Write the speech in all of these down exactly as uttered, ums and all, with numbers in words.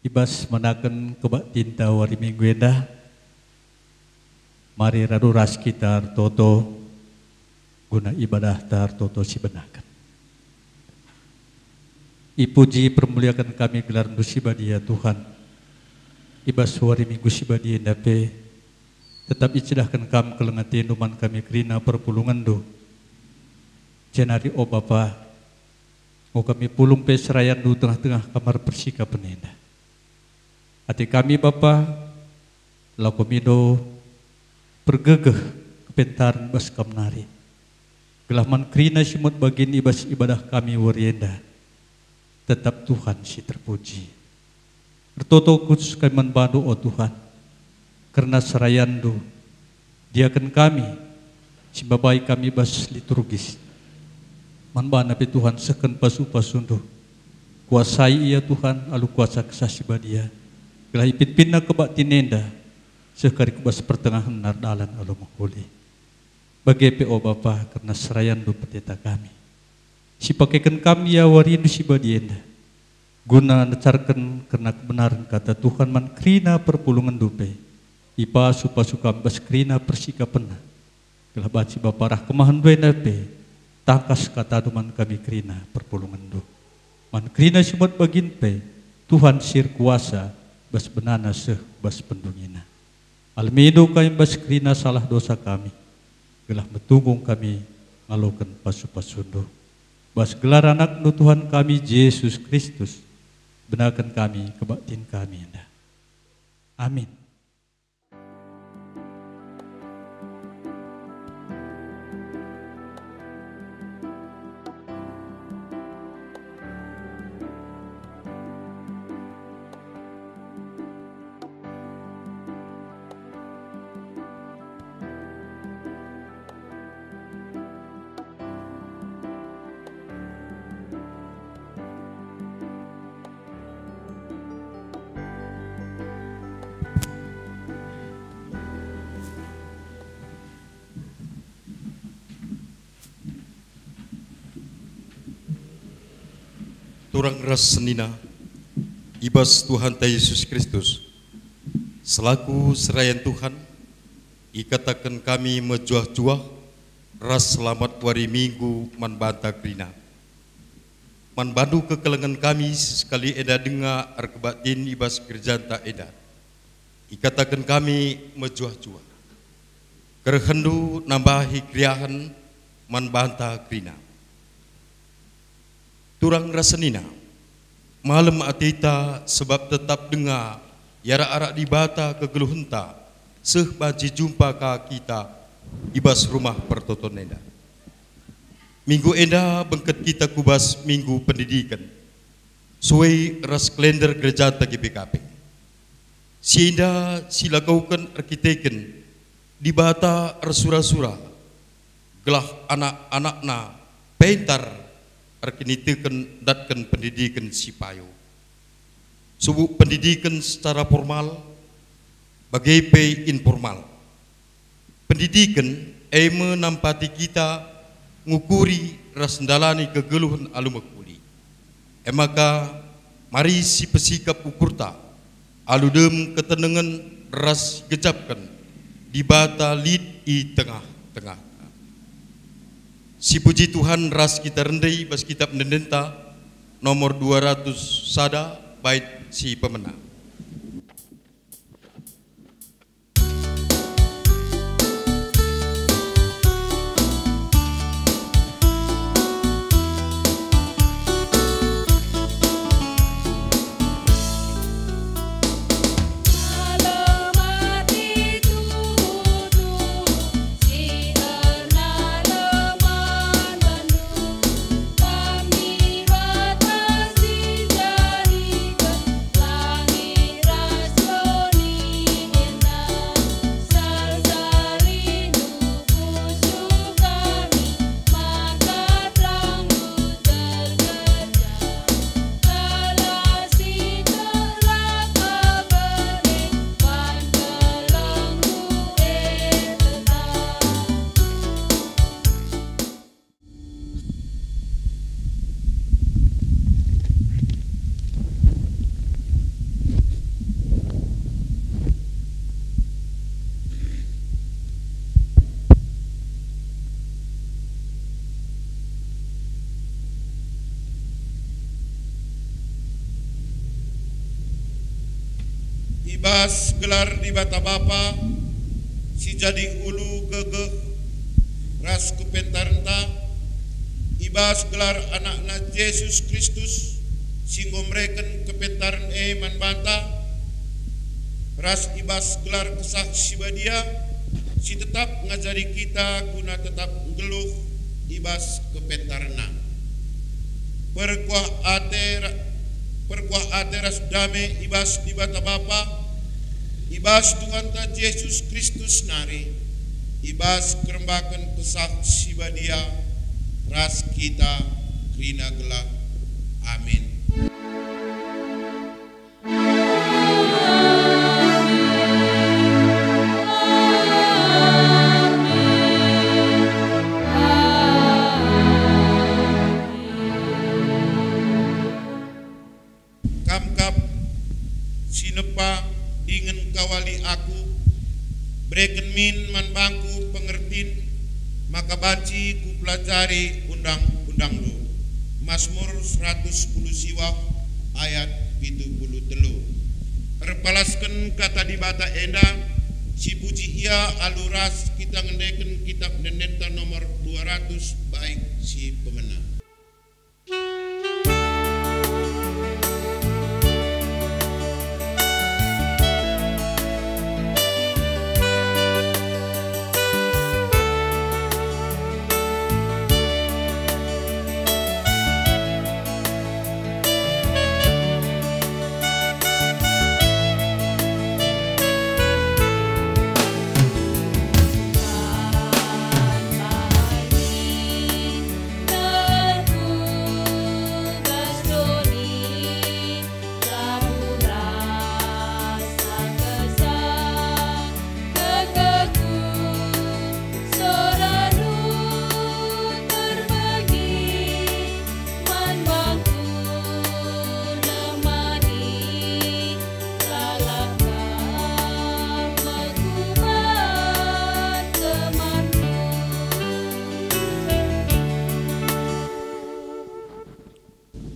Bas manaken kebaktinta wari Minggu enda, mari radu ras kita ertoto guna ibadahta ertoto si benaken. Ipuji permuliaken kami gelarNdu si badia, Tuhan. I bas wari Minggu si badia enda pe, tetap icidahken Kam kelengen ateNdu man kami kerina perpulungenNdu. Jenari, o Bapa, enggo kami pulung pe serayanNdu tengah-tengah kamar persikapen enda. Ate kami, Bapa, lako mindo pergegeh kepentaren bas Kam nari, gelah man kerina si muat bagin i bas ibadah kami wari enda, tetap Tuhan si terpuji. Ertoto khusus kami man baNdu, o Tuhan, kerna serayanNdu, diaken kami, si mbabai kami bas liturgis. Man baNa pe, Tuhan, sehken pasu-pasuNdu. Kuasai ia, Tuhan, alu kuasa Kesah Si Badia, gelah ipinpinna kebaktin enda seh kari ku bas pertengahen erdalan alu mehuli. Bage pe, o Bapa, kerna serayanNdu pendeta kami, si pakeken kami ia wariNdu si badia enda, guna necarken kerna kebenaren Kata Tuhan man kerina perpulungenNdu pe, ipasu-pasu kam bas kerina persikapenna, gelah banci Bapa reh kemahenNdu enda pe tangkas KataNdu man kami kerina perpulungenNdu. Man kerina si muat bagin pe, Tuhan si erkuasa bas benana seh bas pendungina. Alemindo kami bas kerina salah dosa kami, gelah metunggung kami ngaloken pasu-pasuNdu. Bas gelar AnakNdu Tuhan kami, Jesus Kristus, benaken kami kebaktin kami enda. Amin. Turang ras senina, i bas Tuhanta Jesus Kristus, selaku serayan Tuhan, ikataken kami mejuah-juah ras selamat wari Minggu man banta kerina. Man bandu kekelengen kami si sekali enda denga erkebaktin i bas gerjanta enda, ikataken kami mejuah-juah. Kerehenndu nambahi keriahen man banta kerina. Turang ras senina, malem ateta sebab tetap denga i arak-arak Dibata kegeluhenta seh banci jumpa ka kita i bas rumah pertoton enda. Minggu enda bengket kita ku bas Minggu Pendidiken, sue ras kalender gerjanta G B K P. Si enda silakeken erkiteken Dibata ersura-sura, gelah anak-anakNa pentar erkiniteken ndatken pendidiken si payo. Subuk pendidiken secara formal, bage pe informal. Pendidiken e me nampati kita ngukuri ras ndalani kegeluhen alu mehuli. E maka, mari sipesikap ukurta, alu dem ketenengen ras sigejapken Dibata lit i tengah-tengahta. Sipuji Tuhan ras kita rende i bas Kitap Ende-endenta nomor dua ratus sada, bait si pemena. I bas gelar Dibata Bapa, si jadi ulu gegeh ras kepentarenta, i bas gelar AnakNa Jesus Kristus, si enggo mereken kepentaren e man banta, ras i bas gelar Kesah Si Badia, si tetap ngajari kita guna tetap nggeluh i bas kepentarenNa. Perkuah ate ra-, perkuah ate ras dame i bas Dibata Bapa, i bas Tuhanta Jesus Kristus nari, i bas kerembaken Kesah Si Badia ras kita kerina gelah. Amin. Kam kap si nepa dingen kawali aku, bereken min man bangku pengertin, maka banci kupelajari undang-undangndu. Masmur seratus sepuluh siwah ayat pitu puluh telu. Erpalasken kata Dibata enda, sipuji Ia alu ras kita ngendeken Kitap Ende-Endenta nomor dua ratus, bait si pemena.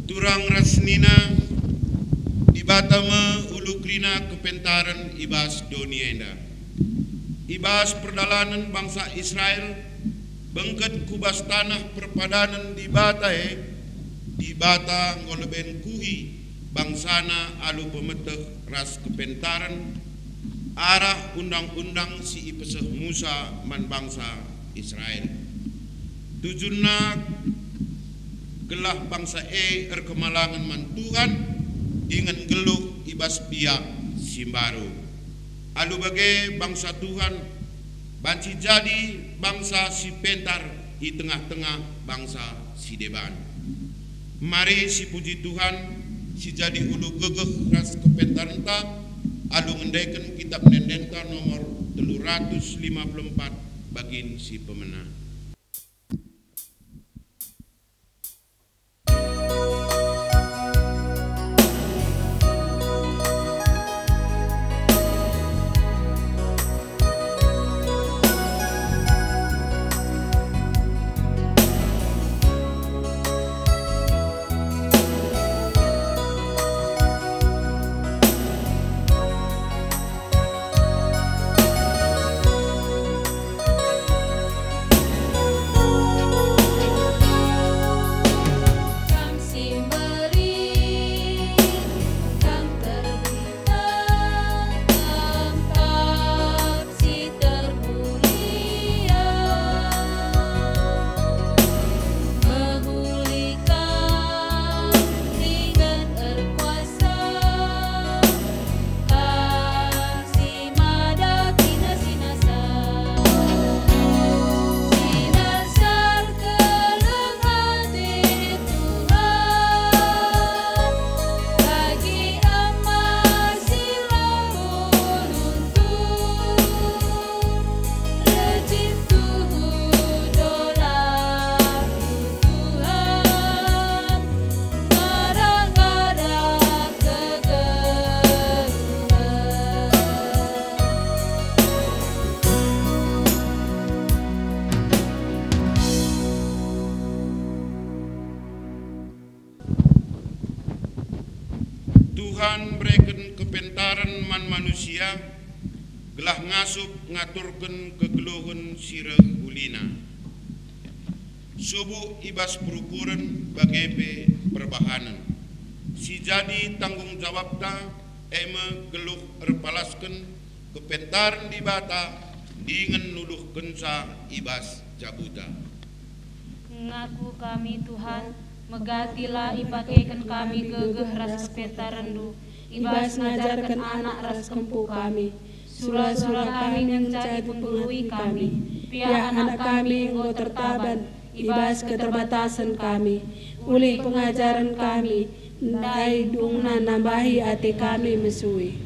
Turang ras senina, Dibata me ulu kerina kepentaren i bas doni enda. I bas perdalanen bangsa Israel bengket ku bas taneh perpadanen Dibata e, Dibata enggo lebe nengkuhi bangsaNa alu pemeteh ras kepentaren arah undang-undang si ipeseh Musa man bangsa Israel. Tujunna gelah bangsa e erkemalangen man Tuhan dingen nggeluh i bas biak si mbaru. Alu bage bangsa Tuhan banci jadi bangsa si pentar i tengah-tengah bangsa si deban. Mari sipuji Tuhan, si jadi ulu gegeh ras kepentarenta, alu ngendeken Kitap Ende-Endenta nomor telu ratus lima puluh empat bagin si pemena. Kepentaren man manusia, gelah ngasup ngaturken kegeluhen si reh ulina. Subuk i bas perukuren bage pe perbahanen. Si jadi tanggung jawabta e me geluh erpalasken kepentaren Dibata dingen nuduhkenca i bas jabuta. Ngaku kami, Tuhan, megatilah ipakeken kami gegeh ras kepentarenNdu i bas ngajarken anak ras kempu kami. Sura-sura kami ngenca ipegeluhi kami, piah anak kami enggo tertaban i bas keterbatasen kami. Ulih pengajaren kami, ndai dungna nambahi ate kami mesui.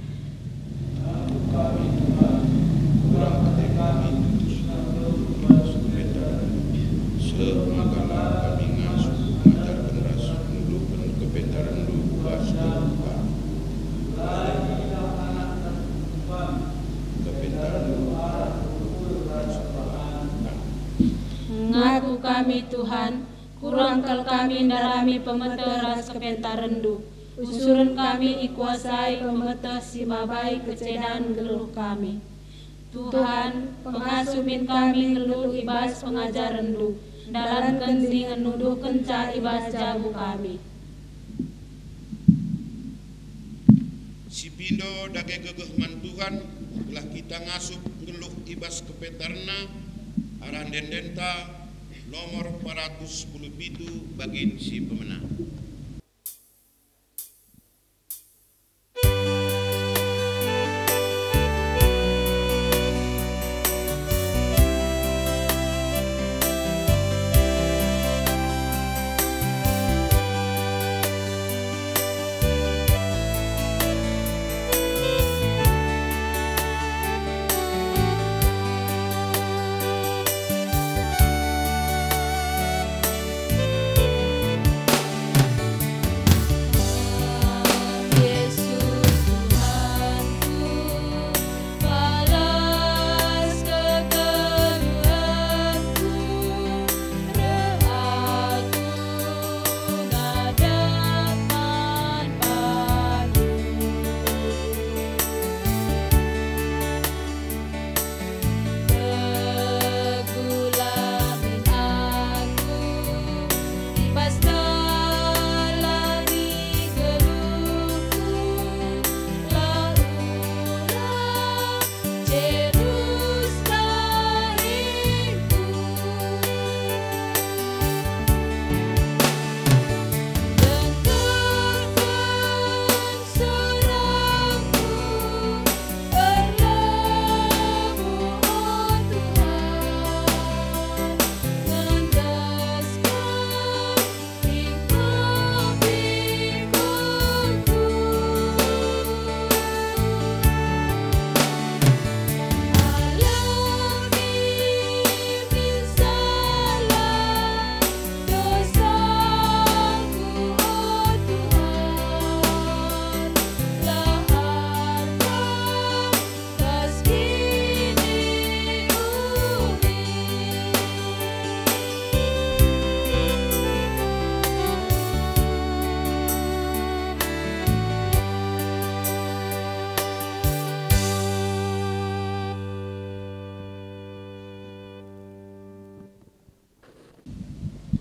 Ampun kami, Tuhan, kurang ate kami, tutus kami, seh maka la kami ngasup ngajarken ras nuduhken kepentarenNdu ku bas jabu kami. KepentarenNdu arah ras perbahanen kami. Ngaku kami, Tuhan, kurang kal kami ndarami pemeteh ras kepentarenNdu. Usuren kami ikuasai pemeteh si mabai kecedan geluh kami. Tuhan, pengasup min kami nggeluh i bas pengajarenNdu, ndalanken dingen nuduhkenca i bas jabu kami. Sipindo dage gegeh man Tuhan, gelah kita ngasup nggeluh i bas kepentarenNa, arah ende-endenta nomor empat ratus sepuluh pitu bagin si pemena.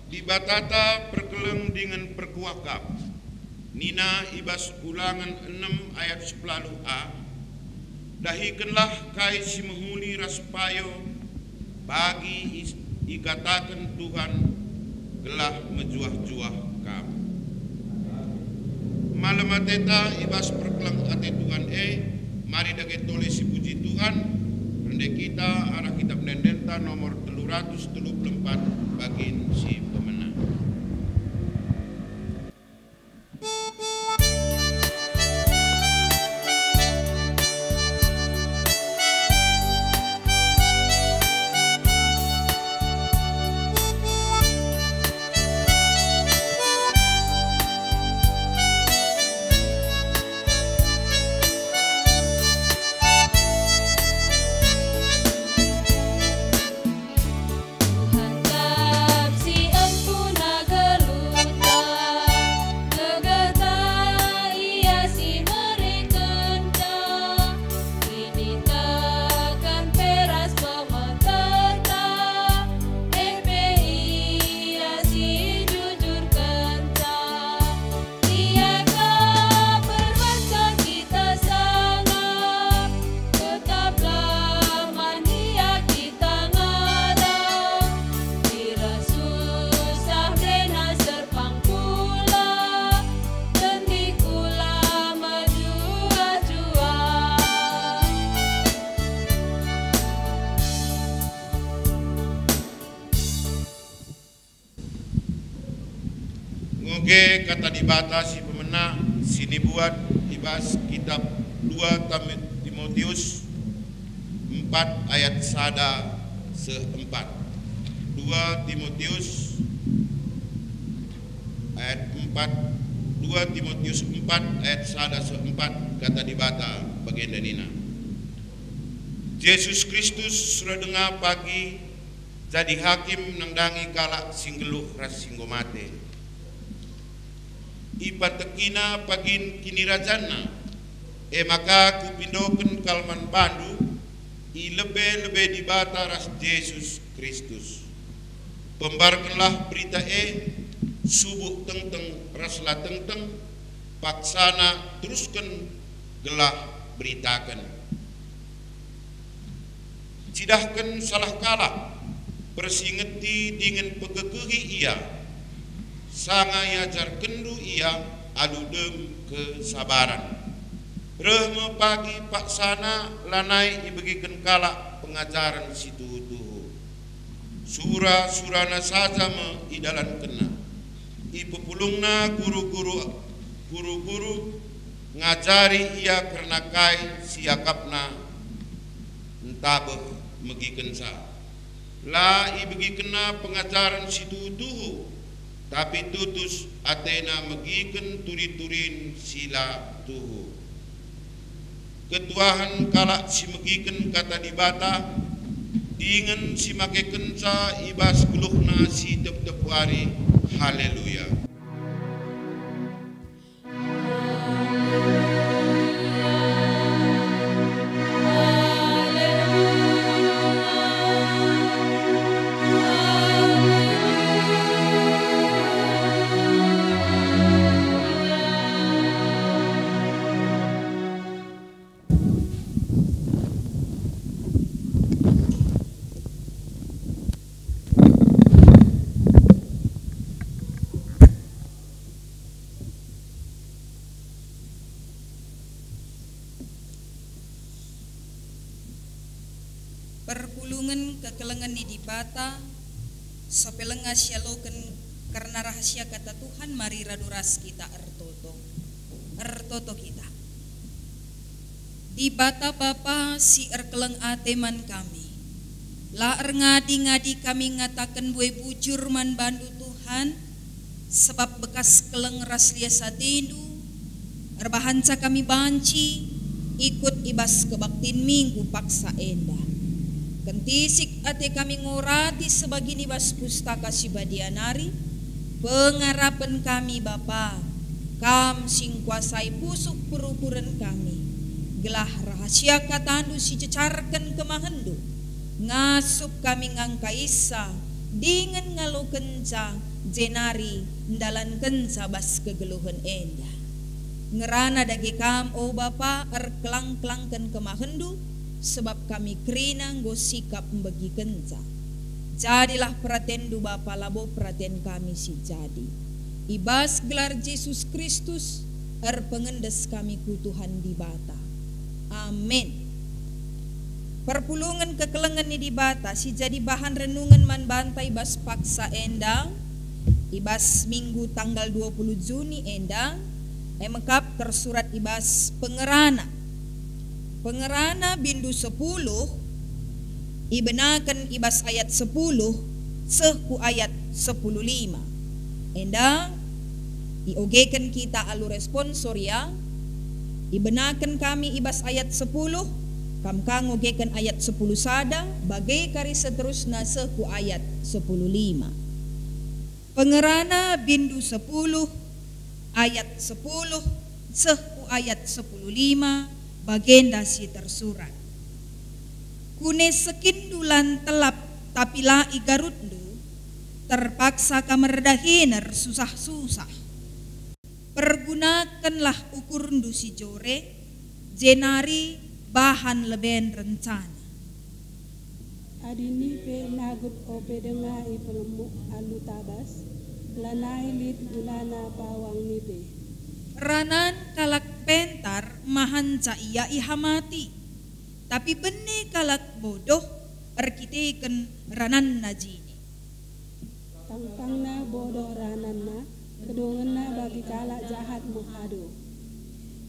Dibatata perkeleng dingen perkuah kap. Nina i bas Ulangen enem ayat sepuluh a, "Dahikenlah kai si mehuli ras payo bagi is-, ikataken Tuhan, gelah mejuah-juah kam." Malem ateta i bas perkeleng ate Tuhan e, mari dage tole sipuji Tuhan, rende kita arah kitab ende-endenta nomor telu ratus telu puluh empat bagin si pemena. Ngoge Kata Dibata si pemena si nibuat i bas kitab dua Tami-, Timotius empat ayat sada seh empat. Dua Timotius ayat empat, dua Timotius empat ayat sada seh empat, Kata Dibata bagenda nina, "Jesus Kristus sura denga pagi jadi hakim nandangi kalak si nggeluh ras si enggo mate. IpatekkiNa pagin kinirajanNa, e maka kupindoken kal man bandu i lebe-lebe Dibata ras Jesus Kristus. Pembarkenlah berita e, subuk tengteng ras la tengteng, paksana terusken gelah beritaken. Cidahken salah kalak, persingeti dingen pekekehi ia, sanga iajarkenndu ia alu dem kesabaren. Reh me pagi paksana lanai ibegiken kalak pengajaren si tuhu-tuhu. Sura-surana saja me idalankenna. Ipepulungna guru-guru, guru-guru ngajari ia kerna kai si iakapna ntabeh megikenca. La ibegikenna pengajaren si tuhu-tuhu, tapi tutus atena megiken turi-turin si la tuhu. Ketuahen kalak si megiken Kata Dibata, dingen si makekenca i bas geluhna si tep-tep wari." Haleluya! Perpulungen kekelengen ni Dibata, sope lenga sialoken kerna rahasia Kata Tuhan, mari radu ras kita ertoto. Ertoto kita. Dibata Bapa si erkeleng ate man kami, la erngadi-ngadi kami ngataken mbue bujur man bandu Tuhan, sebab bekas keleng ras lias atendu, erbahanca kami banci ikut i bas kebaktin Minggu paksa enda. Kentisik ate kami ngorati sebagin i bas Pustaka Si Badia nari, pengarapen kami, Bapa, Kam si ngkuasai pusuh perukuren kami, gelah rahasia katandu si jecarken kemahenndu, ngasup kami ngangkaisa dingen ngalokenca, jenari ndalankenca bas kegeluhen enda. Ngerana dage Kam, o Bapa, erkelang-kelangken kemahenndu, sebab kami kerina enggo sikap mbegikenca. Jadilah peratenndu, Bapa, labo peraten kami si jadi. I bas gelar Jesus Kristus, erpengendes kami ku Tuhan Dibata. Amin. Perpulungen kekelengen ni Dibata si jadi bahan renungen man banta i bas paksa enda, i bas Minggu tanggal dua puluh Juni enda, e mekap tersurat i bas Pengerana. Pengerana bindu sepuluh, ibenaken i bas ayat sepuluh seh ku ayat sepuluh lima. Enda iogeken kita alu responsor, ya. Ibenaken kami i bas ayat sepuluh, kam ka ngogeken ayat sepuluh sada, bage kari seterusna seh ku ayat sepuluh lima. Pengerana bindu sepuluh, ayat sepuluh seh ku ayat sepuluh lima, bagenda si tersurat, "Kunesekinndu la ntelap, tapi la igarutndu, terpaksa kam erdahin ersusah-susah. Pergunakenlah ukurndu si jore, jenari bahan leben rencana." Adi nipe nagut ope denga ipengemuk alu tabas, lanai lit gunana pawang nipe. Ranan kalak pentar mahanca ia ihamati, tapi bene kalak bodoh erkiteken rananna jine. Tangtangna bodoh rananna, Kedungenna bagi kalak jahat mehado.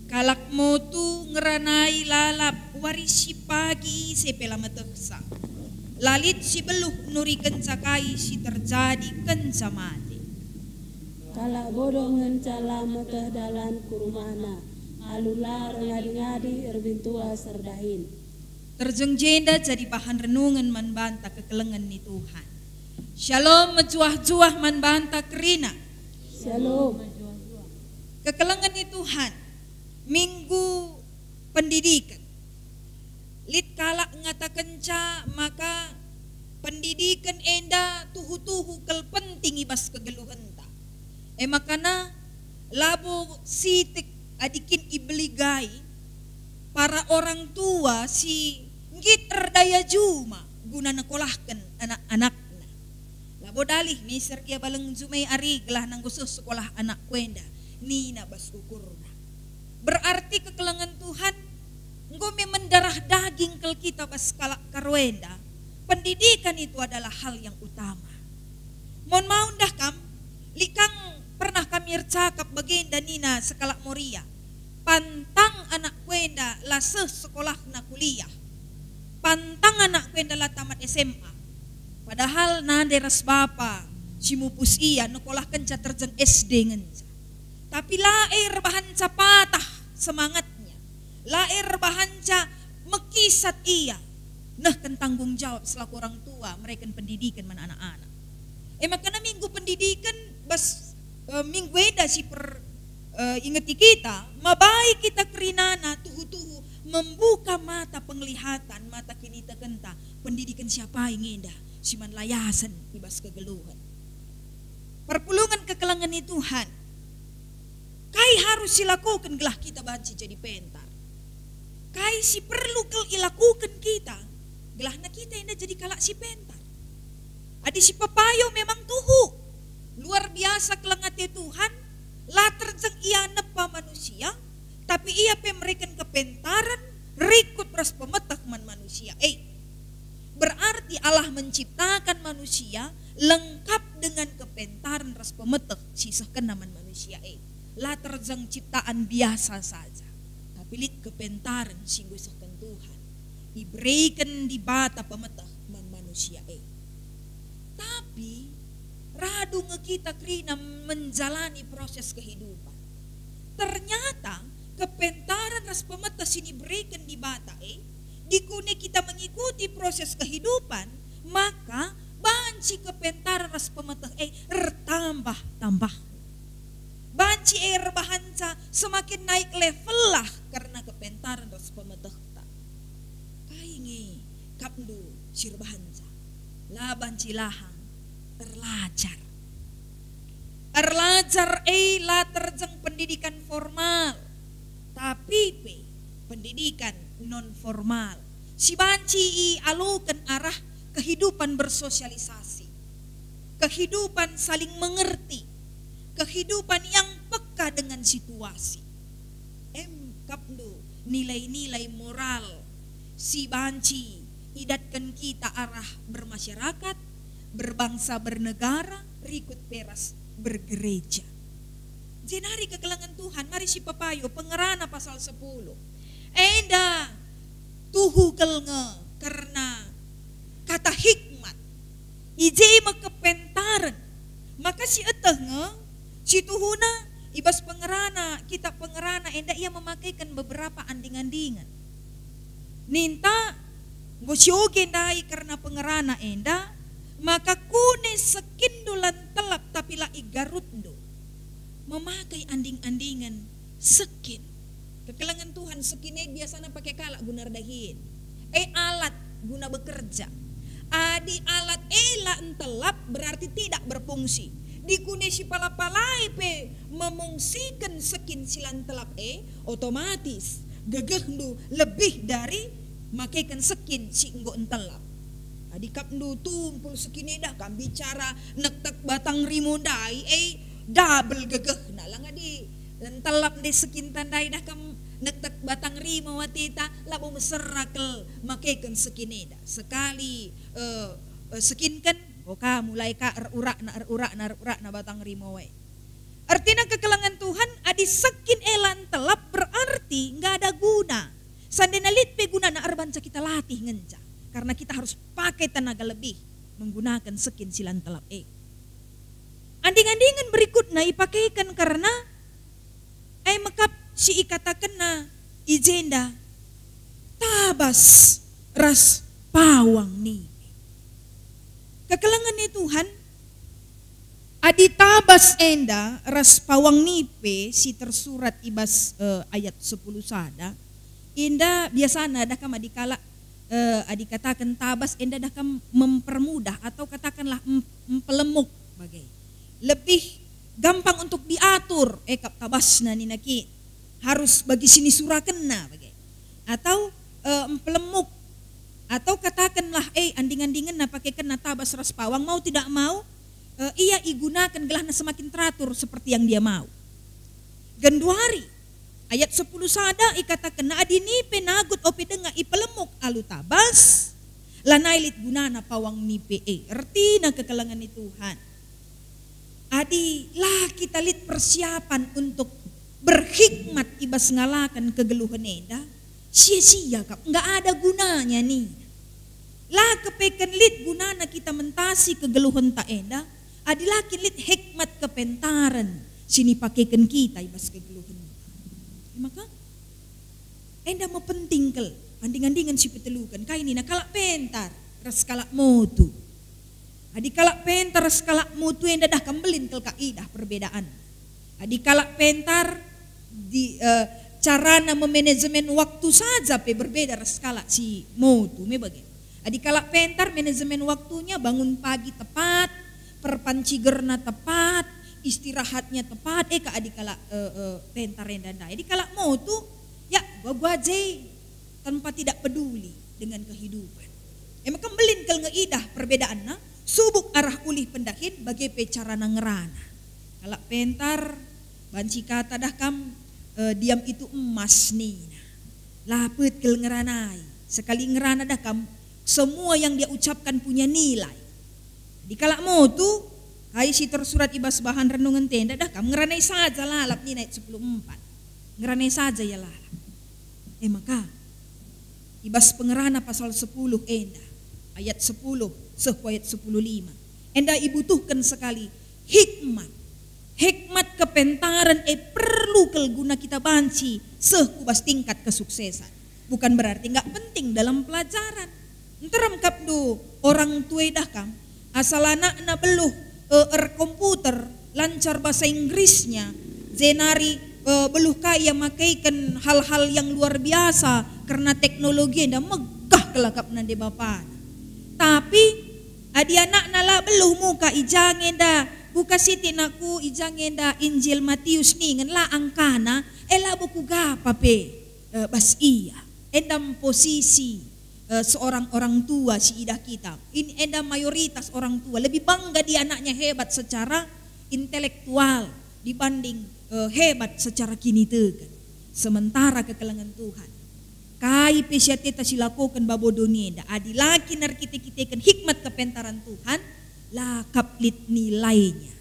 Kalak motu ngeranai lalap, wari si pagi ise pe la metehsa. La lit si beluh nurikenca kai si terjadi kenca mate. Kalak bodoh ngenca la meteh dalan ku rumahna, alu la erngadi-ngadi erbintuas erdahin. Terjeng jenda jadi bahan renungen man banta kekelengen ni Tuhan. Shalom, mejuah-juah man banta kerina. Shalom. Kekelengen ni Tuhan, Minggu Pendidiken. Lit kalak ngatakenca maka pendidiken enda tuhu-tuhu kal penting i bas kegeluhenta. E makana labo sitik adi kin ibeligai para orang tua si nggit erdaya juma guna nekolahken anak-anakna. Labo dalih miser gia baleng jumai ari gelah nanggo seh sekolah anakku enda, nina bas ukurna. Berarti kekelengen Tuhan enggo me mendarah daging kal kita bas kalak Karo enda. Pendidikan itu adalah hal yang utama. Mon maun dah kam, lit kang pernah kami ercakap bagenda nina sekalak Moria, "Pantang anakku enda la seh sekolahna kuliah. Pantang anakku enda la tamat S M A." Padahal nande ras bapa si mupus ia nekolahkenca terjeng S D ngenca. Tapi la e erbahanca patah semangatnya, la e erbahanca mekisat ia nehken tanggung jawab selaku orang tua mereken pendidiken man anak-anak. E makana Minggu Pendidiken bas, e, minggu enda si per, e, ingeti kita, mabai kita kerinana tuhu-tuhu membuka mata penglihatan, mata kinitekenta, pendidiken si apai nge enda si man layasen i bas kegeluhen. Perpulungen kekelengen ni Tuhan, kai harus silakoken gelah kita banci jadi pentar? Kai si perlu kal ilakoken kita gelahna kita enda jadi kalak si pentar? Adi sipepayo memang tuhu, luar biasa keleng ate Tuhan, la terjeng ia nepa manusia, tapi ia pe mereken kepentaren rikut ras pemeteh man manusia e. Berarti Allah menciptakan manusia lengkap dengan kepentaren ras pemeteh si isehkenNa man manusia e. La terjeng ciptaan biasa saja, tapi lit kepentaren si enggo isehken Tuhan. Ibereken Dibata pemeteh man manusia e. Tapi radu nge kita kerina menjalani proses kehidupan. Ternyata kepentaren ras pemeteh si nibereken Dibata e, dikune kita mengikuti proses kehidupan, maka banci kepentaren ras pemeteh e ertambah-tambah. Banci e erbahanca semakin naik levellah kerna kepentaren ras pemetehta. Kai nge kapndu si erbahanca? La banci lahang, erlajar. Erlajar e la terjeng pendidikan formal, tapi pe pendidikan non formal si banci ialoken arah kehidupan bersosialisasi, kehidupan saling mengerti, kehidupan yang peka dengan situasi. Em kapndu nilai-nilai moral si banci idatken kita arah bermasyarakat, berbangsa, bernegara, rikut pe ras bergereja. Jenari kekelengen Tuhan, mari sipepayo Pengerana pasal sepuluh. Enda tuhu kal nge kerna kata hikmat. I je me kepentaren. Maka si eteh nge, si tuhuna, i bas Pengerana, kitab Pengerana enda ia memakeken beberapa anding-andingen. Ninta, enggo sioge ndai kerna Pengerana enda, maka kune sekinndu la ntelap tapi la igarutndu. Memakai anding-andingen sekin. Kekelengen Tuhan, sekin e biasana pake kalak guna erdahin. E, alat guna bekerja. Adi alat e la ntelap, berarti tidak berfungsi. Dikune sipala-palai pe memungsiken sekin si la ntelap e, otomatis gegehndu lebih dari makeken sekin si enggo ntelap. Adi kapndu tumpul sekin e dah kam bicara nektek batang rimo ndai, e, double gegehna. Lang adi ntelap ndai sekinta ndai dah kam nektek batang rimo ateta, labo mesera kal makeken sekin enda. Sekali, eh, eh, sekinken, enggo ka mulai ka erurakna, erurakna, erurakna batang rimo e. Ertina kekelengen Tuhan, adi sekin e la ntelap, berarti nggak ada guna. Sandena lit pe gunana erbanca kita latih ngenca, karena kita harus pakai tenaga lebih menggunakan sekin si la ntelap e. Anding-andingen berikutna ipakeken kerna e mekap si ikatakenna i jenda, tabas ras pawang nipe. Kekelengen ni Tuhan, adi tabas enda ras pawang nipe si tersurat i bas, eh, ayat sepuluh sada, enda biasana dah kam adi kalak, eh, adi kataken tabas enda dah kam mempermudah atau katakanlah em-, empelemuk bage. Lebih gampang untuk diatur, eh, kap tabasna nina ki, harus bagi sinisurakenna bage. Atau, eh, empelemuk. Atau katakenlah, eh, anding-andingenna pakekenna tabas ras pawang, mau tidak mau, eh, ia igunakan gelahna semakin teratur seperti yang dia mau. Genduari, ayat sepuluh sada ikatakenna, adi nipe nagut ope denga ipelemuk alu tabas, lanai lit gunana pawang nipe e. Ertina kekelengen ni Tuhan. Adi la kita lit persiapan untuk berhikmat i bas ngalaken kegeluhen enda, sia-sia kap, nggak ada gunanya nina. La kepeken lit gunana kita mentasi kegeluhenta enda, adi la kin lit hikmat kepentaren si nipakeken kita i bas kegeluhenta. E maka, enda me penting kal, anding-andingen si peteluken, kai nina kalak pentar ras kalak motu. Adi kalak pentar ras kalak motu enda dah kam mbelin kal ka idah perbedaan. Adi kalak pentar di, eh, carana memanajemen waktu saja pe berbeda ras kalak si motu me bage. Adi kalak pentar manajemen waktunya, bangun pagi tepat, perpancigerna tepat, istirahatnya tepat, eh, ka adi kalak, eh, eh, pentar enda ndai. Adi kalak motu, ya, gua-gua je, tanpa tidak peduli dengan kehidupan. E maka mbelin kal nge idah perbedaanna, subuk arah ulih pendahin bage pe carana ngerana. Kalak pentar, banci kata dah kam, eh, diam itu emas nina. La pet kal ngeranai, sekali ngerana dah kam, semua yang dia ucapkan punya nilai. Di kalak motu, kai si tersurat i bas bahan renungenta enda dah kam, ngeranai saja lalap nina ayat sepuluh empat. Ngeranai saja ia lalap. E maka, i bas Pengerana pasal sepuluh enda, ayat sepuluh seh ku ayat sepuluh lima, enda ibutuhken sekali hikmat. Hikmat kepentaren e perlu kal guna kita banci seh ku bas tingkat kesuksesan. Bukan berarti nggak penting dalam pelajaran. Nterem kap ndu orang tua idah kam, asal anakna beluh, eh, erkomputer, lancar bahasa Inggrisnya, jenari, eh, beluh ka ia makaiken hal-hal yang luar biasa kerna teknologi enda, megah kal akapna nde bapana. Tapi adi anakna la beluh muka i ja nge enda, buka sitik nakku, i ja nge enda Injil Matius ningen la angkana, e labo kuga pe, eh, bas ia. Enda posisi, eh, seorang orang tua si idah kita. Ini enda mayoritas orang tua lebih bangga dia anaknya hebat secara intelektual dibanding, eh, hebat secara kiniteken. Sementara kekelengen Tuhan, kai pe si ateta si lakoken babo doni enda, adi la kin erkite-kiteken hikmat kepentaren Tuhan, la kap lit nilainya.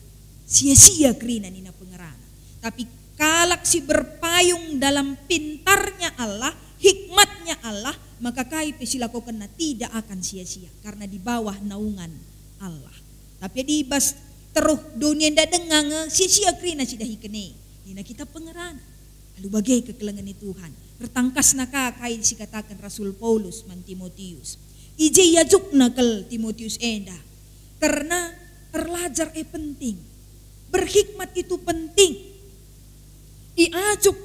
Sia-sia kerina nina Pengerana. Tapi kalak si berpayung dalam pintarnya Allah, hikmatnya Allah, maka kai pe si lakokenna tidak akan sia-sia, karena di bawah naungan Allah. Tapi adi bas teruh doni enda denga nge, sia-sia kerina si dahiken e, nina kitab Pengerana. Alu bage kekelengen ni Tuhan. Ertangkasna ka kai si kataken Rasul Paulus man Timotius. I je iajukna kal Timotius enda. Kerna erlajar e penting. Berhikmat itu penting. Iajuk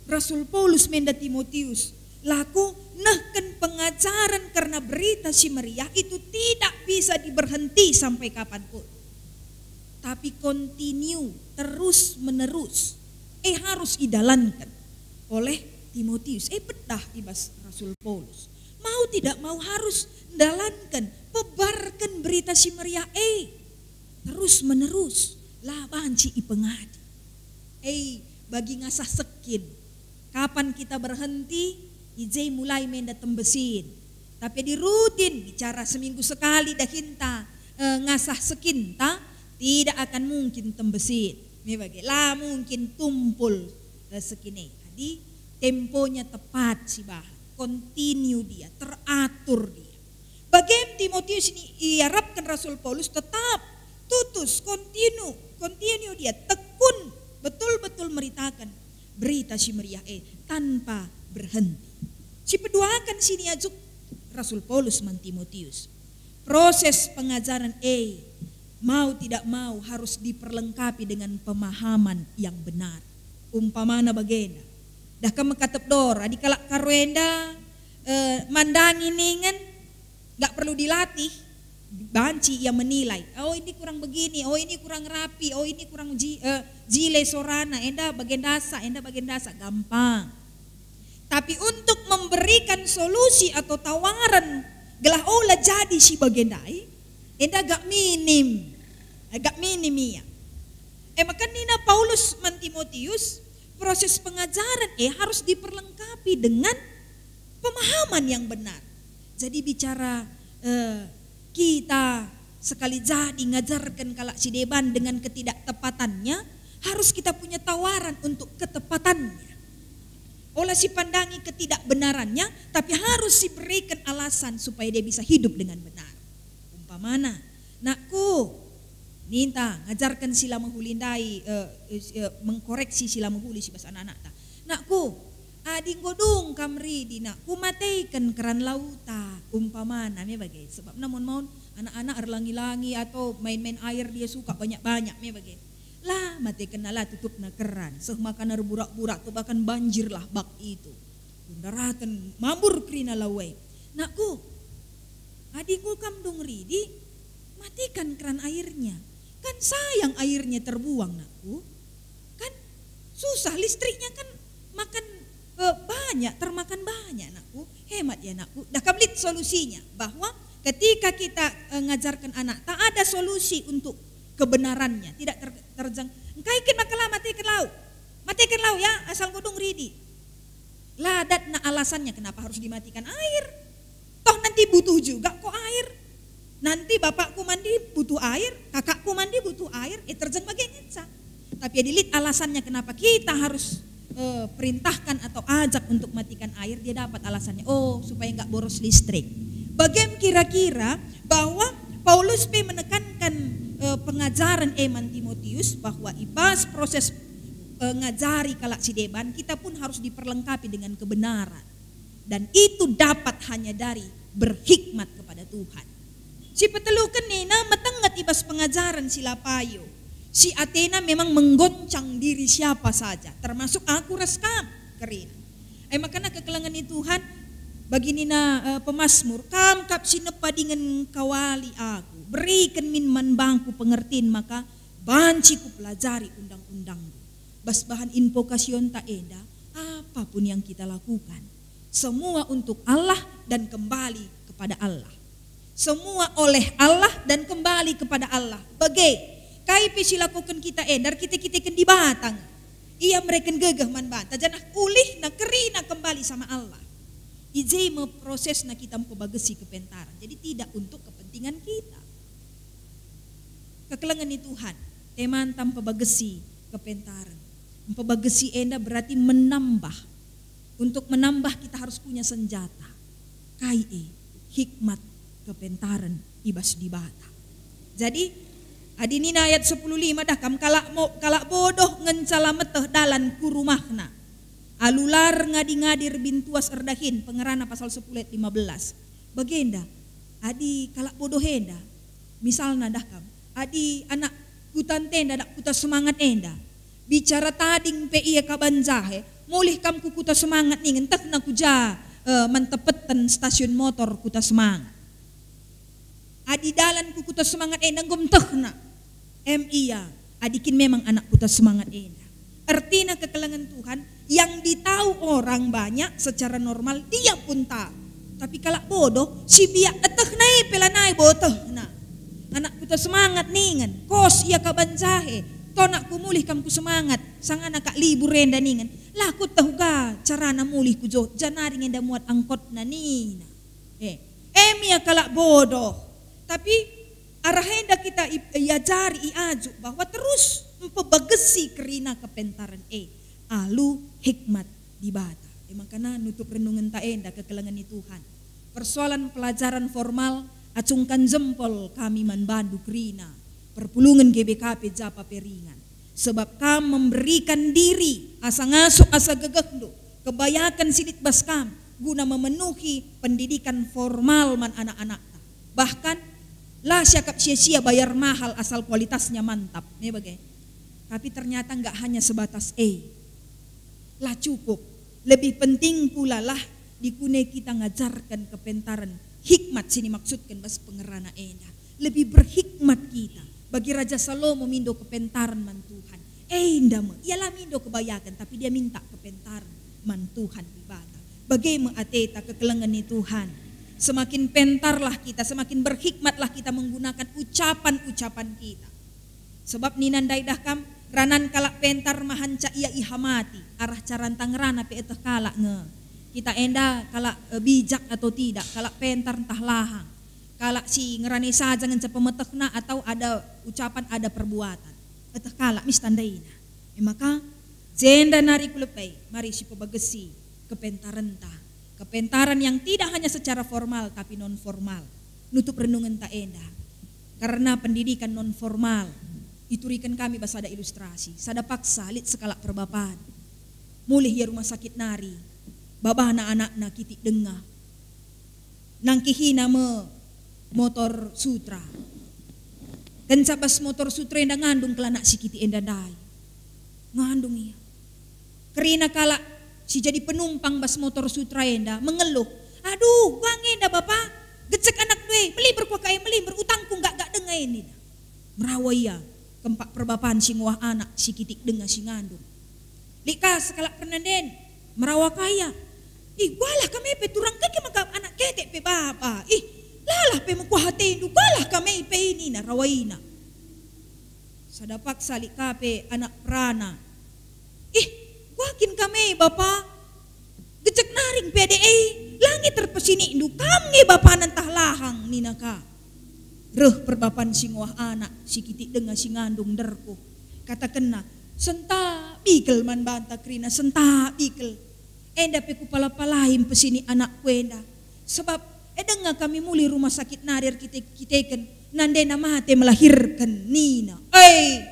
Rasul Paulus menda Timotius, lako nehken pengajaren kerna Berita Si Meriah itu tidak bisa diberhenti sampai kapanpun. Tapi continue, terus menerus. Eh, harus idalanken oleh Timotius. Eh, pedah i bas Rasul Paulus. Mau tidak mau harus ndalanken, pebarken Berita Si Meriah e terus menerus, la banci ipengadi. Eh, bagi ngasah sekin. Kapan kita berhenti, i je mulai menda tembesin. Tapi adi rutin, bicara seminggu sekali dahinta, eh, ngasah sekinta, tidak akan mungkin tembesin. Me bage, la mungkin tumpul, eh, sekine. Adi temponya tepat sibahan, continue dia, teratur dia. Bagem Timotius ini iarapken Rasul Paulus tetap tutus, continue, continue dia, tekun, betul-betul meritaken berita si meriah e tanpa berhenti. Sipeduaken si niajuk Rasul Paulus man Timotius. Proses pengajaren e mau tidak mau harus diperlengkapi dengan pemahaman yang benar. Umpamana bagenda, dah kam mekatep dor, adi kalak Karo enda, eh, mandangi ningen, nggak perlu dilatih, banci ia menilai, "Oh, ini kurang begini, oh, ini kurang rapi, oh, ini kurang ji-, eh, jile sorana, enda bagendasa, enda bagendasa," gampang. Tapi untuk memberikan solusi atau tawaran gelah ola jadi si bagendai, enda agak minim, agak minim ia. E maka nina Paulus man Timotius, proses pengajaren e harus diperlengkapi dengan pemahaman yang benar. Jadi bicara, eh, kita sekali jadi ngajarken kalak si deban dengan ketidaktepatannya, harus kita punya tawaran untuk ketepatannya. Ola sipandangi ketidakbenarannya, tapi harus siberiken alasan supaya dia bisa hidup dengan benar. Umpamana, "Nakku," ninta ngajarken si la mehuli ndai, eh, eh, eh, mengkoreksi si la mehuli si bas anak-anakta. "Nakku, adi enggo dung kam ridi, nakku, mateken keran lauta," umpamana, me bage. Sebab namun maun anak-anak erlangi-langi atau main-main air dia suka banyak-banyak, me bage. La, matekenna la tutupna keran, seh makana erburak-burak tu bahkan banjirlah bak itu. Kundaraten mambur kerina lau e. "Nakku, adi enggo kam dung ridi, matikan keran airnya. Kan sayang airnya terbuang, nakku. Kan susah listriknya kan makan, eh, banyak, termakan banyak, nakku. Hemat ya, nakku." Dah kam lit solusinya, bahwa ketika kita, eh, ngajarken anak, tak ada solusi untuk kebenarannya, tidak ter-, terjeng. "Engkai kin maka la matikan lau? Matikan lau ya, asal enggo dung ridi." La datna alasannya kenapa harus dimatikan air. Toh nanti butuh juga kok air. Nanti bapakku mandi butuh air, kakakku mandi butuh air, eh, terjeng bage ngenca. Tapi adi lit alasannya kenapa kita harus, eh, perintahkan atau ajak untuk matikan air, dia dapat alasannya. Oh, supaya nggak boros listrik. Bagem kira-kira bahwa Paulus pe menekankan, eh, pengajaren e man Timotius bahwa i bas proses, eh, ngajari kalak si deban, kita pun harus diperlengkapi dengan kebenaran. Dan itu dapat hanya dari berhikmat kepada Tuhan. Si peteluken nina metenget i bas pengajaren si la payo. Si atena memang menggoncang diri siapa saja, termasuk aku ras kam, kerina. E makana kekelengen ni Tuhan, bagi nina, eh, pemasmur, "Kam kap si nepa dingen kawali aku, beriken min man bangku pengertin maka banci kupelajari undang-undangmu." Bas bahan invokasionta enda, apapun yang kita lakukan, semua untuk Allah dan kembali kepada Allah. Semua oleh Allah dan kembali kepada Allah. Bage, kai pe si lakoken kita enda erkite-kiteken Dibata nge. Ia mereken gegeh man banta, janah ulihna kerina kembali sama Allah. I je me prosesna kita mpebagesi kepentaren. Jadi tidak untuk kepentingan kita. Kekelengen ni Tuhan, temanta mpebagesi kepentaren. Mpebagesi enda berarti menambah. Untuk menambah kita harus punya senjata. Kai e? Hikmat kepentaren i bas Dibata. Jadi, adi nina ayat sepuluh lima, "Dah kam kalak mo-, kalak bodoh ngenca la meteh dalan ku rumahna. Alu lar ngadi-ngadi erbintuas erdahin," Pengerana pasal sepuluh ayat lima belas. Bagenda, adi kalak bodoh enda, misalna dah kam, adi anak kuta ntenda, anak Kuta Semangat enda, bicara tading pe ia kaban jahe, "Mulih kam ku Kuta Semangat ningen, ntehna ku ja, eh, man tepeten stasiun motor Kuta Semangat. Adi dalan ku Kuta Semangat enda enggo ntehna." Em ia, adi kin memang anak Kuta Semangat enda. Ertina kekelengen Tuhan, yang ditahu orang banyak secara normal, dia pun tahu. Tapi kalak bodoh, si biak etehna e pe lanai bo etehna. Anak Kuta Semangat ningen, kos ia kaban jahe, "To nakku, mulih kam ku Semangat, sangana kak libur enda," ningen. "La kueteh uga carana mulih ku Jogja, nari nge enda muat angkotna," nina. Eh, em ia kalak bodoh. Tapi arah enda kita i-, iajari, iajuk bahwa terus mpebegesi kerina kepentaren e alu hikmat Dibata. E maka nutup renungenta enda kekelengen ni Tuhan. Persoalan pelajaran formal, acungkan jempol kami man bandu kerina perpulungen G B K P Japa Peringan. Sebab kam memberikan diri asa ngasup asa gegehndu, kebayaken si lit bas kam guna memenuhi pendidikan formal man anak-anakta. Bahkan, la siakap sia-sia bayar mahal asal kualitasnya mantap. Me bage. Tapi ternyata nggak hanya sebatas e. La cukup. Lebih penting pula lah dikune kita ngajarken kepentaren hikmat si nimaksudken bas pengerana enda. Lebih berhikmat kita. Bagi Raja Salomo mindo kepentaren man Tuhan. Enda me, ia la mindo kebayaken, tapi dia minta kepentaren man Tuhan Dibata. Bage me ateta kekelengen ni Tuhan. Semakin pentarlah kita, semakin berhikmatlah kita menggunakan ucapan-ucapan kita. Sebab nina ndai dah kam, ranan kalak pentar mahanca ia ihamati, arah caranta ngerana pe eteh kalak nge. Kita enda kalak, eh, bijak atau tidak, kalak pentar ntah lahang. Kalak si ngerana saja ngenca pemetehna atau ada ucapan, ada perbuatan. Eteh kalak mis tandaina. E maka, jenda nari kulebai, mari sipebegesi kepentarenta. Kepentaren yang tidak hanya secara formal, tapi non formal. Nutup renungenta enda. Karena pendidikan non formal, ituriken kami bas sada ilustrasi. Sada paksa, lit sekalak perbapan. Mulih ia rumah sakit nari. Babana anakna kitik denga. Nangkihina me motor Sutra. Kenca bas motor Sutra enda ngandung kal anak si kitik enda ndai. Ngandung ia. Kerina kalak si jadi penumpang bas motor Sutra enda mengeluh, "Aduh, bage enda bapa, gecek anakndu e, melimber kuah kai, melimber, utangku nggak gak denga e," nina. Merawa ia, kempak perbapan si nguah anak si kitik denga si ngandung. Lit ka sekalak pernanden, merawa ka ia. "Ih, gualah kam e pe turang, kai maka anak ketek pe bapa. Ih, lalah pe mekuah atendu, gualah kam e pe," nina, rawaina. Sada paksa lit ka pe anak perana. "Ih, kuah kin kam e bapa? Gecek naring pe ade e, la nge terpesinikndu, kam nge bapana ntah lahang," nina ka. Reh perbapan si nguah anak, si kitik denga si ngandung nderkuh. Katakenna, "Sentap bikel man banta kerina, sentap bikel. Enda pe kupala-palai mpesinik anakku enda. Sebab e denga kami mulih rumah sakit nari erkite-kiteken, nandena mate melahirken," nina. Ei,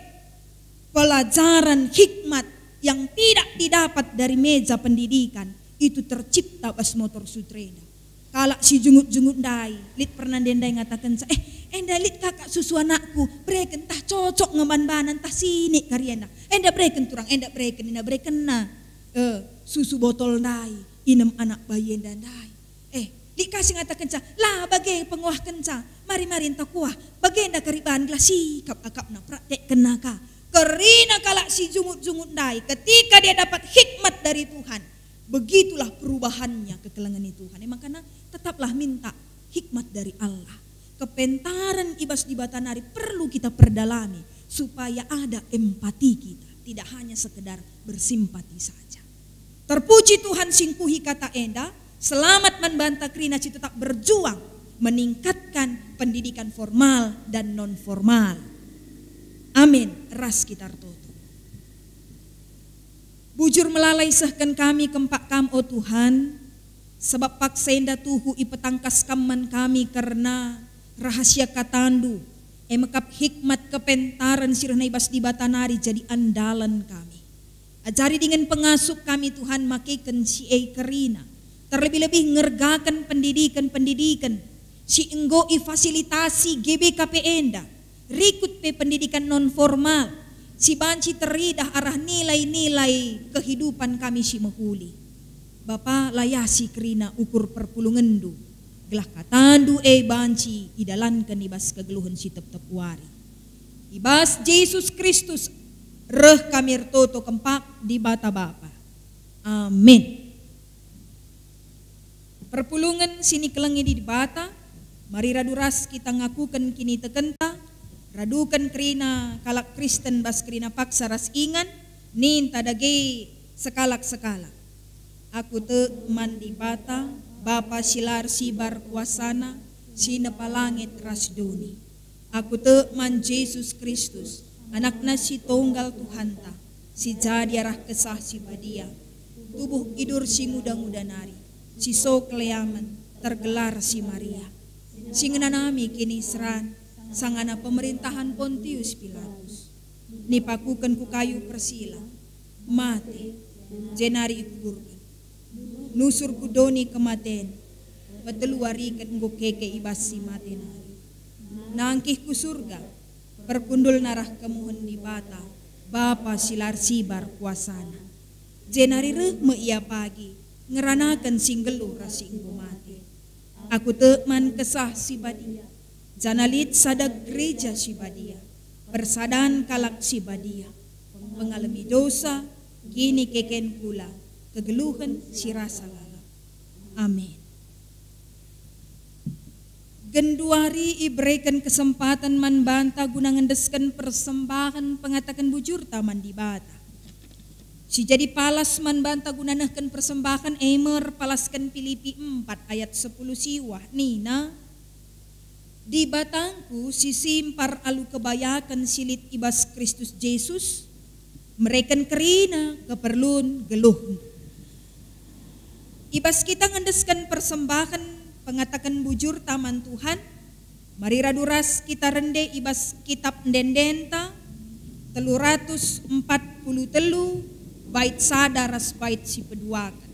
pelajaran hikmat yang tidak didapat dari meja pendidikan itu tercipta bas motor Sutra enda. Kalak si jungut-jungut ndai, lit pernanden ndai ngatakenca, "Eh, enda lit kakak susu anakku, bereken ntah cocok nge man bana, ntah sinik kari enda. Enda bereken turang, enda bereken," nina berekenna, eh, susu botol ndai, inem anak bayi enda ndai. Eh, lit ka si ngatakenca, "La bage penguahkenca, mari-mari enta kuah, bagenda kari bahan gelah sikap akapna, praktekkenna ka." Kerina kalak si jungut-jungut ndai, ketika dia dapat hikmat dari Tuhan, begitulah perubahannya kekelengen ni Tuhan. E maka tetaplah minta hikmat dari Allah. Kepentaren i bas Dibata nari perlu kita perdalami supaya ada empati kita, tidak hanya sekedar bersimpati saja. Terpuji Tuhan si ngkuhi kata enda, selamat man banta kerina si tetap berjuang meningkatkan pendidikan formal dan non formal. Amin. Ras kita ertoto. Bujur melala isehken kami kempak Kam, o Tuhan, sebab paksa enda tuhu ipetangkas Kam man kami kerna rahasia kataNdu, e mekap hikmat kepentaren si rehna i bas Dibata nari jadi andalen kami. Ajari dingen pengasup kami, Tuhan, makeken si e kerina, terlebih-lebih ngergaken pendidiken-pendidiken si enggo ifasilitasi G B K P enda, rikut pe pendidikan non formal, si banci teridah arah nilai-nilai kehidupan kami si mehuli. Bapa, layasi kerina ukur perpulungenNdu, gelah kataNdu e banci idalanken i bas kegeluhen si tep-tep wari. I bas Jesus Kristus reh kami ertoto kempak Dibata Bapa. Amin. Perpulungen si nikelengi Dibata, mari radu ras kita ngakuken kinitekenta, raduken kerina kalak Kristen bas kerina paksa ras ingan, ninta dage sekalak-sekalak. Aku tek man Dibata, Bapa si la ersibar kuasaNa, si nepa langit ras doni. Aku tek man Jesus Kristus, AnakNa si Tunggal Tuhanta, si jadi arah Kesah Si Badia, tubuh idur si nguda-nguda nari, si so keleamen, tergelar si Maria, si ngenanami kiniseran sangana pemerintahan Pontius Pilatus. Nipakuken ku kayu persila, mate, jenari ikuburken. Nusur ku doni kematen, petelu wariken enggo keke i bas si mate nari. Nangkih ku Surga, perkundulna arah kemuhen Dibata, Bapa si la ersibar kuasaNa. Jenari reh me Ia pagi, ngeranaken si nggeluh ras si enggo mate. Aku tek man Kesah Si Badia, janah lit sada Gereja Si Badia, persadan kalak si badia, pengalemi dosa, kinikeken kula, kegeluhen si rasa lalap. Amin. Genduari ibereken kesempaten man banta guna ngendesken persembahen pengataken bujurta man Dibata. Si jadi palas man banta guna nehken persembahen e me erpalasken Pilipi empat ayat sepuluh siwah nina, "Dibatangku si simpar alu kebayaken si lit i bas Kristus Jesus, mereken kerina keperlun geluhndu." I bas kita ngendesken persembahen pengataken bujurta man Tuhan, mari radu ras kita rende i bas Kitap Ende-endenta telu ratus empat puluh telu, bait sada ras bait si peduaken.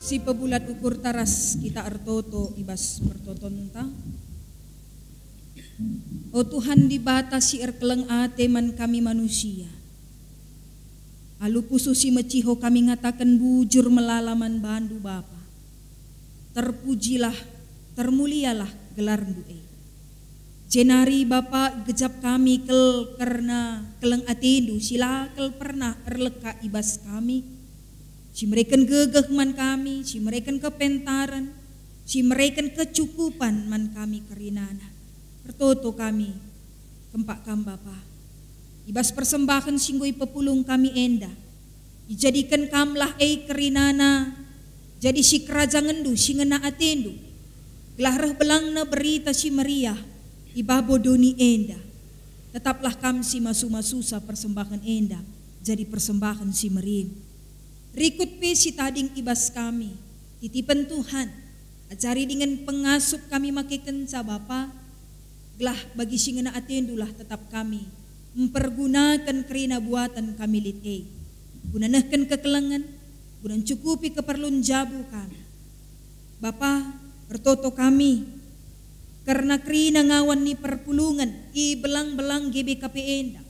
Si pebulat ukurta ras kita ertoto i bas pertotonta. O Tuhan Dibata si erkeleng ate man kami manusia, alu pusuh si meciho kami ngataken bujur melala man bandu Bapa. Terpujilah, termulialah gelarNdu e. Jenari Bapa, igejap kami kal kerna keleng atendu si la kal pernah erleka i bas kami, si mereken gegeh man kami, si mereken kepentaren, si mereken kecukupan man kami kerinana. Ertoto kami kempak Kam Bapa, i bas persembahen si enggo ipepulung kami enda. Ijadiken Kamlah e kerinana jadi sikerajangenndu si ngena atendu, gelah reh belangna Berita Si Meriah i babo doni enda. Tetaplah Kam si masu-masusa persembahen enda jadi persembahen si merim. Rikut pe si tading i bas kami, titipen Tuhan, ajari dingen pengasup kami makekenca Bapa, gelah bagi si ngena atendulah tetap kami mpergunaken kerina buaten kami lit e, guna nehken kekelengen, guna ncukupi keperlun jabu kami. Bapa, ertoto kami kerna kerina ngawan ni perpulungen i belang-belang G B K P enda,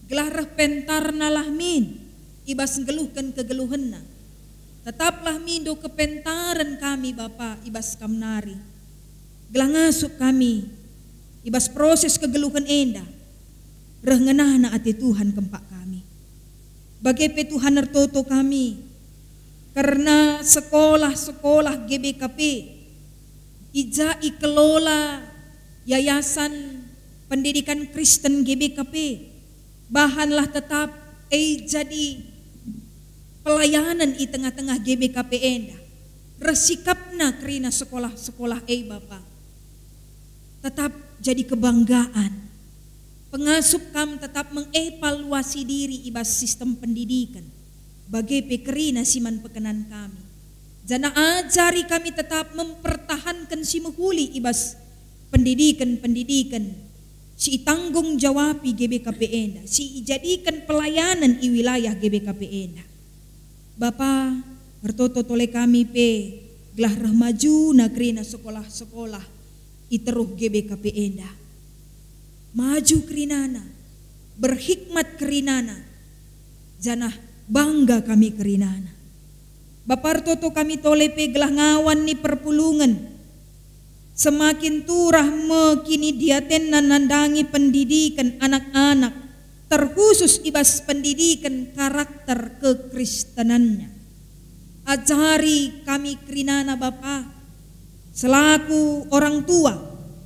gelah reh pentarnalah min i bas nggeluhken kegeluhenna. Tetaplah mindo kepentaren kami, Bapa, i bas Kam nari, gelah ngasup kami i bas proses kegeluhen enda, reh ngenana ate Tuhan kempak kami. Bage pe Tuhan ertoto kami kerna sekolah-sekolah G B K P, i ja ikelola Yayasan Pendidikan Kristen G B K P. Bahanlah tetap e jadi pelayanan i tengah-tengah G B K P enda. Reh sikapna kerina sekolah-sekolah e, Bapa, tetap jadi kebanggaan. Pengasup Kam tetap mengevaluasi diri i bas sistem pendidiken, bage pe kerina si man pekenan kami. Janah ajari kami tetap mempertahanken si mehuli i bas pendidiken-pendidiken si itanggung jawapi G B K P enda, si ijadiken pelayanan i wilayah G B K P enda. Bapa, ertoto tole kami pe gelah reh majuna kerina sekolah-sekolah i teruh G B K P enda. Maju kerinana, berhikmat kerinana, janah bangga kami kerinana. Bapa, ertoto kami tole pe gelah ngawan ni perpulungen semakin turah me kinidiatenna nandangi pendidiken anak-anak, terkhusus i bas pendidiken karakter kekristenannya. Ajari kami kerinana, Bapa, selaku orang tua,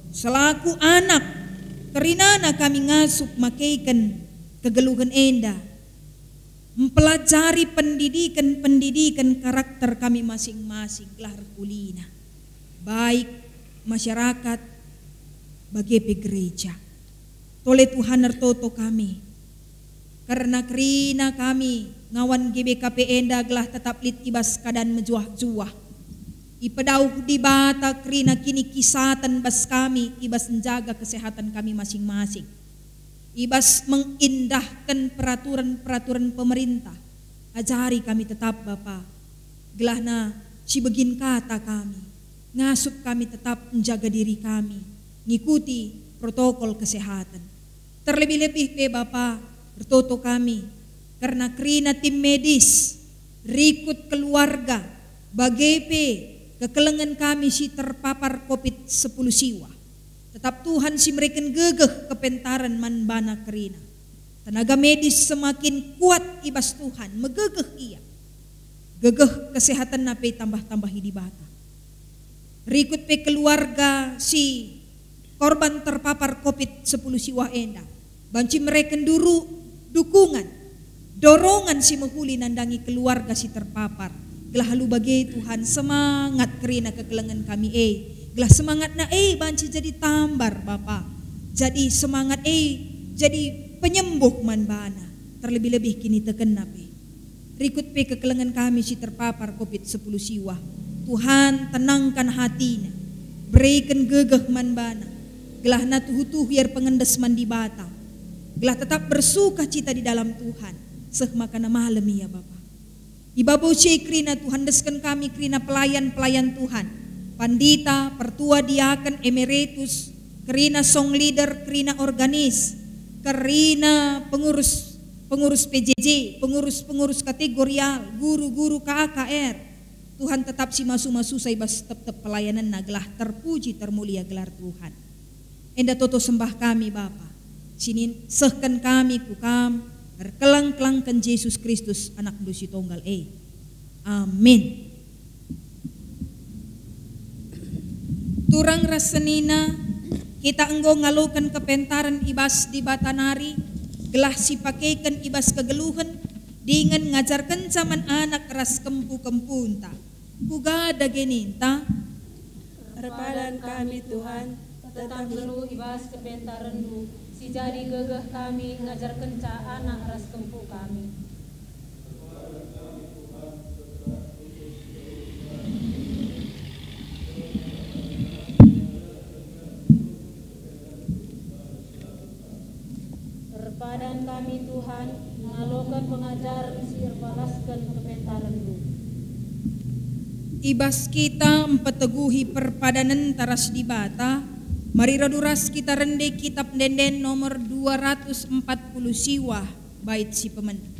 selaku anak, kerinana kami ngasup makeken kegeluhen enda, mpelajari pendidiken-pendidiken karakter kami masing-masing gelah reh ulina, baik masyarakat, bage pe gereja. Tole Tuhan ertoto kami, kerna kerina kami ngawan G B K P enda gelah tetap lit i bas keadaan mejuah-juah. Ipedauh Dibata kerina kinikisaten bas kami i bas njaga kesehatan kami masing-masing, i bas mengindahken peraturen-peraturen pemerintah. Ajari kami tetap, Bapa, gelahna sibegin kata kami, ngasup kami tetap njaga diri kami, ngikuti protokol kesehatan. Terlebih-lebih pe, Bapa, ertoto kami kerna kerina tim medis, rikut keluarga, bage pe kekelengen kami si terpapar covid sepuluh siwah. Tetap Tuhan si mereken gegeh kepentaren man bana kerina. Tenaga medis semakin kuat i bas Tuhan, megegeh ia. Gegeh kesehatenna pe tambah-tambahi Dibata. Rikut pe keluarga si korban terpapar covid sepuluh siwah enda, banci mereken duru dukungan, dorongan si mehuli nandangi keluarga si terpapar. Gelah alu bage, Tuhan, semangat kerina kekelengen kami e. Gelah semangatna e banci jadi tambar, Bapa. Jadi semangat e jadi penyembuh man bana, terlebih-lebih kinitekenna pe. Rikut pe kekelengen kami si terpapar covid sepuluh siwah. Tuhan, tenangkan hatina, bereken gegeh man bana, gelahna tuhu-tuhu ia erpengendes man Dibata, gelah tetap bersukacita di dalam Tuhan, seh makana malem ia, Bapa. I babo si e kerina, Tuhan, endesken kami kerina pelayan-pelayan Tuhan, pandita, pertua, diaken, emeritus, kerina song leader, kerina organis, kerina pengurus, pengurus P J J, pengurus-pengurus kategorial, guru-guru K A K R. Tuhan, tetap si masu-masusa i bas tep-tep pelayanenna gelah terpuji termulia gelar Tuhan. Enda toto sembah kami, Bapa, si nin-, sehken kami ku Kam, erkelang-kelangken Jesus Kristus, AnakNdu si Tonggal e. Amin. Turang ras senina, kita enggo ngaloken kepentaren i bas Dibata nari, gelah sipakeken i bas kegeluhen dingen ngajarkenca man anak ras kempu-kempunta. Kuga dage ninta? Erpadan kami, Tuhan, tetap nggeluh i bas kepentarenNdu, si jadi gegeh kami ngajarkenca anak ras kempu kami. Erpadan kami, Tuhan, ngaloken pengajaren si erpalasken kepentarenNdu. I bas kita mpeteguhi perpadanenta ras Dibata, mari radu ras kita rende Kitab Ende-enden nomor dua ratus empat puluh siwah, bait si pemena.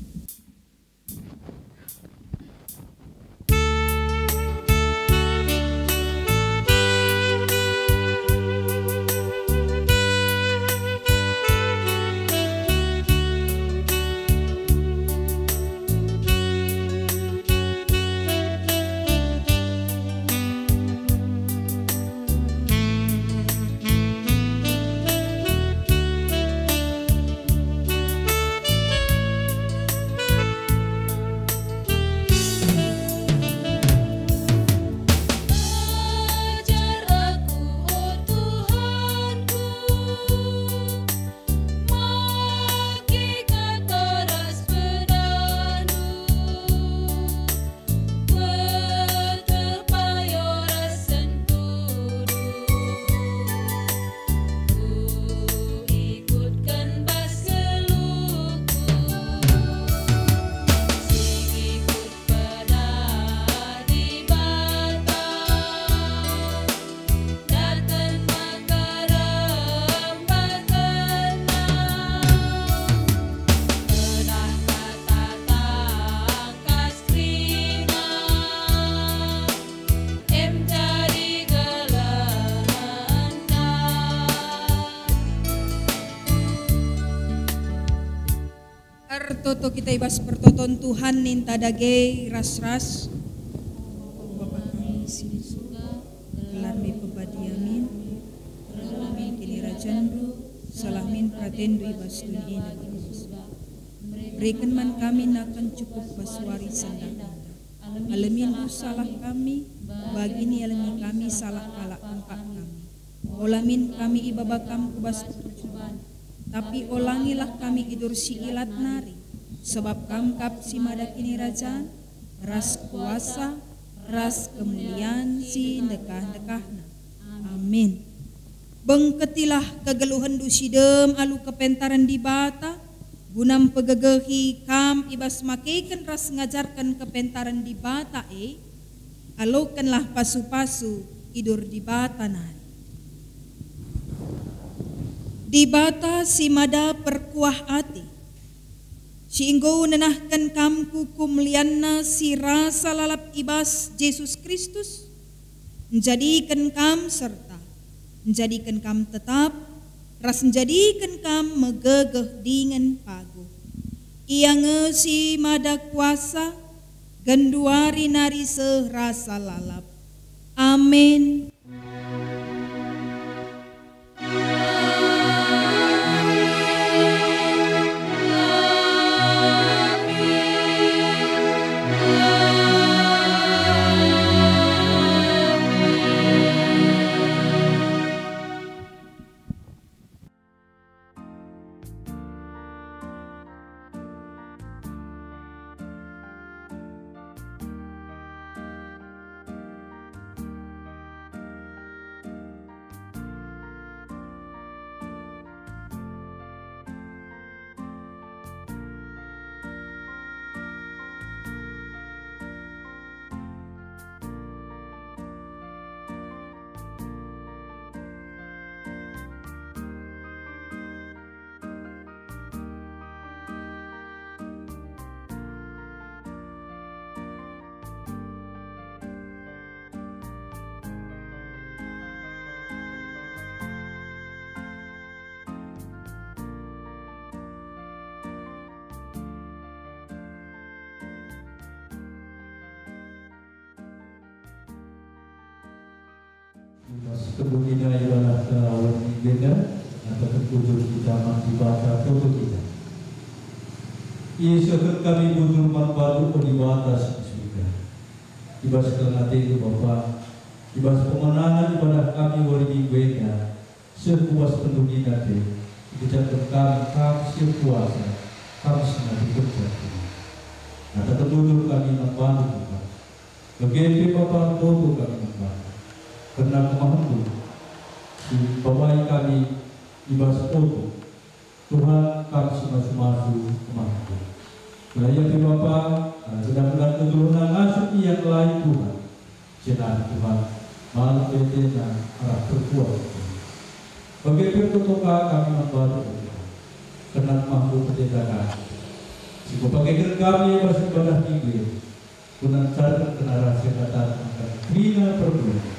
Ajar aku, o Tuhanku, make kata ras pedanNdu. Kueteh payo ras sentudu, kuikutken bas geluhku. Si ngikut peda Dibata, dateng maka rembah tenang. Pedah kata tangkas kerina, em jadi gelementa. Ertoto kita i bas pertoton Tuhan ninta dage ras-ras. Bapa kami si di surga, gelarmi pembadia min, gelah min kinirajanNdu, salah min peratenNdu i bas doni enda bagi di surga. Bereken man kami nakan cukup bas wari si enda-enda. Alemindu salah kami, bagi nialemi kami salah kalak pempak kami. Ola min kami ibaba Kam ku bas percuban, tapi olangilah kami idur si ilat nari, sebab Kam kap si mada kinirajan, ras kuasa, ras kemulian si ndekah-ndekahna. Amin. Bengketilah kegeluhenndu si dem alu kepentaren Dibata, guna mpegegehi kam i bas makeken ras ngajarken kepentaren Dibata e. Alokenlah pasu-pasu idur Dibata nari. Dibata si mada perkuah ate, si enggo nenahken kam ku kumulianNa si rasa lalap i bas Jesus Kristus, njadiken kam serta njadiken kam tetap, ras njadiken kam megegeh dingen paguh. Ia nge si mada kuasa, genduari nari seh rasa lalap. Amin. Mas kebunina ibadah kelawan enda, atau terkujur kita man Dibata Bapa kita. Isehken kami bujur man bandu, o Dibata si i Surga. I bas keleng atendu Bapa, i bas pemenangen ibadah kami wari Minggu enda, seh ku bas pendunginan pe, ipejaken kami Kam si erkuasa, Kam si ngatakenca Tuhan. Ngataken bujur kami man bandu Tuhan. Bage pe Bapa, ertoto kami man bandu. Kerna kemahenNdu si mbabai kami i bas oto. Tuhan, Kam si masu-masu kemahenNdu. Gelah ia pe Bapa, gelah kegeluhenna ngasup ia ngelai Tuhan. Jenari Tuhan, malem pe atena arah perkuah. Bage pe ertoto ka kami man bandu, o Tuhan. Kerna kemahenNdu petenda kami. Si pepageken kami i bas ibadah Minggu e, guna ngencarken kerna rahasia kataNdu kerina perpulungen.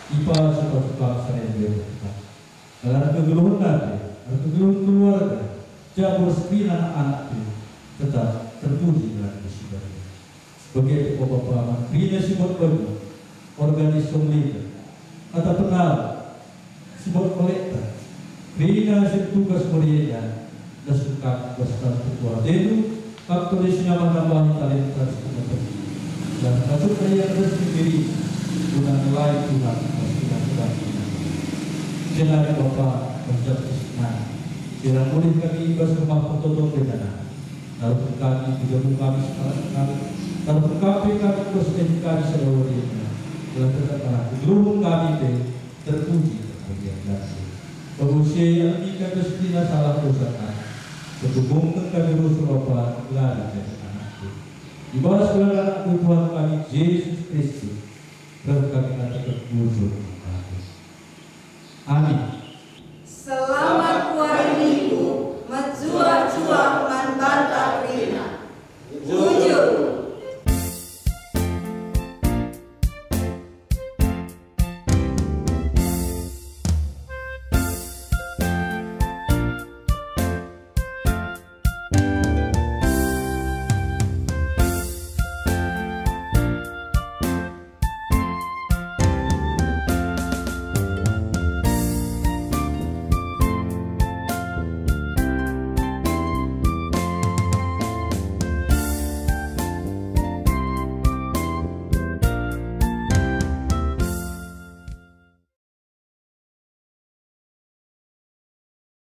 Ipasu-pasu Kam seh ngenca Tuhan. Arah kegeluhen ate, arah kegeluhen keluarga, jabur kerina anak-anak pe, tetap terpuji gelarNdu si badia. Bage pe o Bapa, man kerina si buat bagi, organis komunitas, ata penala, si buat kolekta, kerina si tugas meriahna, Dasken kami bas Kam perkuah atendu, Kam tole si nambah-nambahi talenta si kumeteh. Dan ngasup ia ngedesken diri guna ngelai Tuhan bas kina-kina. Jenari Bapa, bas jam kesenangen, sirang mulih kami bas rumah pertoton denganan. Taruhken kami, gegemu kami, semangat kami, taruhken kami, kami bas kami sada wari enda. Gelah tetap arah kegeluhen kami pe, terpuji, terpuji Tuhan. Bage pe alemi kami bas kerina salah dosa kami. Pergumungken kami rusur Bapa, gelari jadi anakNdu. I bas gelar anakNdu Tuhan kami, Jesus Kristus, reh kami ngataken bujur. Amin.